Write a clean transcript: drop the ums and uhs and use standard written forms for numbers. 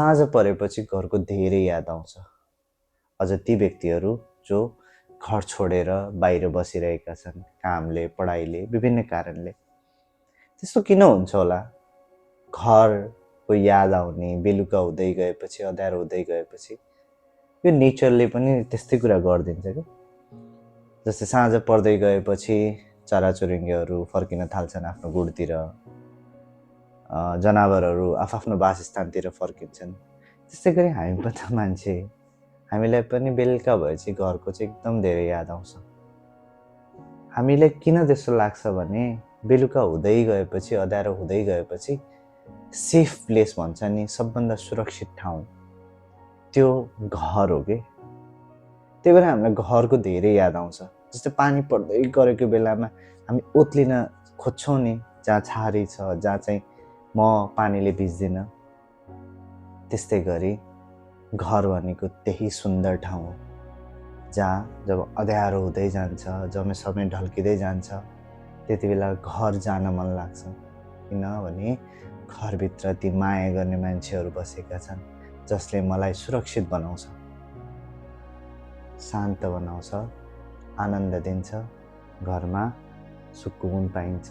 साँझ परेपछि घरको धेरै याद आउँछ। अझ ती व्यक्तिहरू जो घर छोडेर बाहिर बसिरहेका छन्, कामले, पढाइले, विभिन्न कारणले। त्यस्तो किन हुन्छ होला? घरको याद आउने बेलुका हुँदै गएपछि, अँध्यारो हुँदै गएपछि यो नेचरले पनि त्यस्तै कुरा गरिदिन्छ क्या। जस्तै साँझ पर्दै गएपछि चराचुरुङ्गीहरू फर्किन थाल्छन् आफ्नो गुडतिर, जनावरहरू आफ्नो वासस्थानतिर फर्किन्छन्। त्यस्तै गरी हामी पनि त मान्छे, हामीलाई पनि बेलुका भएपछि घरको चाहिँ एकदम धेरै याद आउँछ। हामीलाई किन त्यस्तो लाग्छ भने बेलुका हुँदै गएपछि, अँध्यारो हुँदै गएपछि सेफ प्लेस भन्छ नि, सबभन्दा सुरक्षित ठाउँ त्यो घर हो कि। त्यही भएर हामीलाई घरको धेरै याद आउँछ। जस्तै पानी पर्दै गरेको बेलामा हामी ओत्लिन खोज्छौँ नि, जहाँ छहारी छ, जहाँ चाहिँ म पानीले भिज्दिनँ। त्यस्तै गरी घर भनेको त्यही सुन्दर ठाउँ हो जहाँ जब अँध्यारो हुँदै जान्छ, जब समय ढल्किँदै जान्छ, त्यति बेला घर जान मन लाग्छ। किनभने घरभित्र ती माया गर्ने मान्छेहरू बसेका छन् जसले मलाई सुरक्षित बनाउँछ, शान्त बनाउँछ, आनन्द दिन्छ, घरमा सुकुन पाइन्छ।